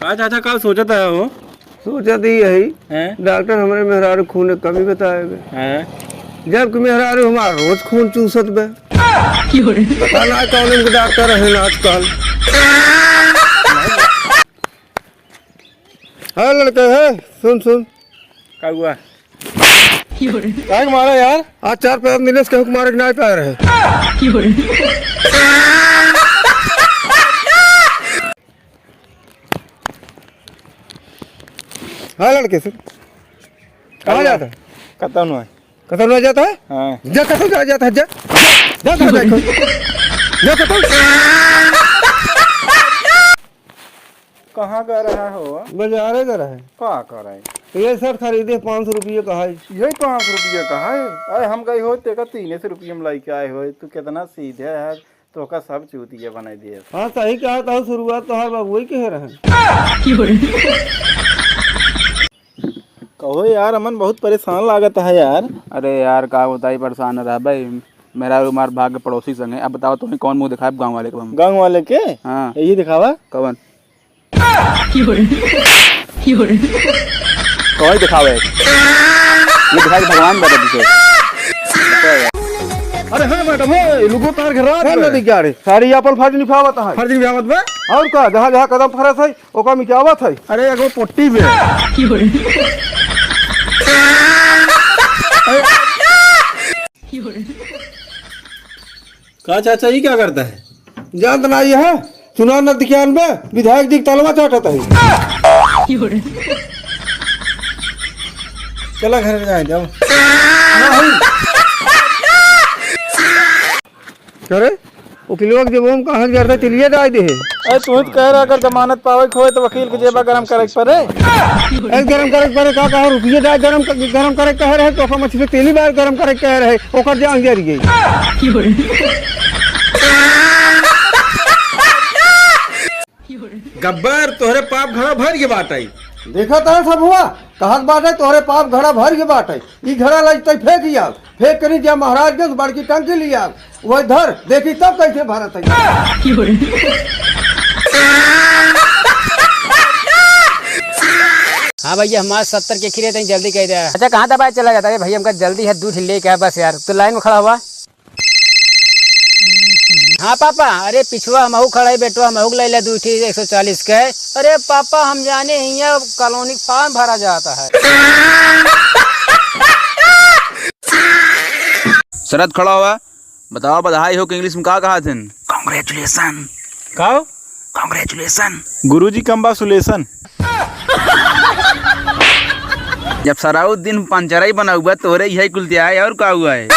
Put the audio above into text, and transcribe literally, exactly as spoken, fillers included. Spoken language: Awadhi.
अच्छा, अच्छा, का सोचत है हो? सोचत ही यही, हैं? डॉक्टर हमरे मेहरारू खून के कमी बताए बे। हैं? जबकि मेहरारू हमार रोज खून चूसत बे। पता ना कौन इनके डॉक्टर है आजकल। हाँ लड़के, है, सुन, सुन। का हुआ? काहे के मारा यार? आज चार पाँच दिन से केहू के मारे के नाहीं पाए रहे। हाँ लड़के से। कहाँ जाता है? कतौ ना। कतौ ना जाता है? हाँ। जा, कतौ जा, जाता है, जा। जा, जा, जा, जा। जा, कतौ। कहाँ गा रहा हो? बजारे गा रहा है। का करे? ये शर्ट खरीदे, पाँच सौ रुपये का है। यही पाँच सौ रुपये का है? अरे हम गए हो, तेका तीन सौ रुपये में लेके आए हो। तू कितना सीधे है, तोका सब चूतिया बनाई दिए। हाँ, सही कहा था, शुरुआत तो हर बाबू वही कहे रहे। कहो यार, अमन बहुत परेशान लागत है यार। अरे यार, का बताई, परेशान रह भाई। मेहरारू हमार भाग के पड़ोसी संगे। अब बताओ, तुम्हें कौन मुँह दिखाए गाँव वाले को हम? गाँव वाले के? हाँ। यही दिखावा। कौन? कौन दिखावे? ये दिखाए भगवान बता दीजिए। अरे हाँ मैडम, हो, ये लुगो तार के रात है में। ना दिख जा रे। साड़ी अपन फर्ज निभावत है। फर्ज निभावत बा? और का, जहाँ जहाँ कदम फरस है, ओका मिटावत है। अरे एगो पोट्टी बे। का चाचा, ये क्या करता है? जानत ना ये है, चुनाव नजदीक आन बे, विधायक जी के तलवा चाटत है। चला घर में जाए, जाओ। अरे, वकीलवा के जेबवा में कहाँ गिरता, तिलिया डाल दे है। अरे, तू ही तो कह रहा, अगर जमानत पावे के होए तो वकील के जेबा गरम करे के पड़े। ए, गरम करे के पड़े, का कहा, रुपये डाल गरम क-, गरम करे के कहे रहे, तो ओकर मछली तेली डाल गरम करे के कहे रहे, ओकर जान जर गई। गब्बर, तोहरे पाप घड़ा भर के बाटई। देखत है सब हुआ, कहत बाटे तोहरे पाप घड़ा भर के बाटई। ई घड़ा लजतई फेंक आव, फेंक करी जा महाराजगंज बड़की टंकी लिया, वही धर, देखी तब कैसे भरत है। हाँ भैया, हमार सत्तर के खीरे तनी जल्दी कह दे। अच्छा, कहाँ दबाए चला जाता है भैया, हमका जल्दी है, दूध लेके आ बस यार, तो लाइन में खड़ा हुआ। हाँ पापा, अरे पिछुआ हमहू खड़ा है बेटवा, हमहू के लैला दू ठी एक सौ चालीस के। अरे पापा, हम जाने हियाँ कॉलोनी फार्म भरा जाता है। शरद खड़ा हुआ, बताओ बधाई हो के इंग्लिश में का कहा थे? Congratulation। का? Congratulation। गुरुजी congratulation। जब सराउत दिन पंचरई बना हुआ, तोरे यही कुल दिया है, और का हुआ है?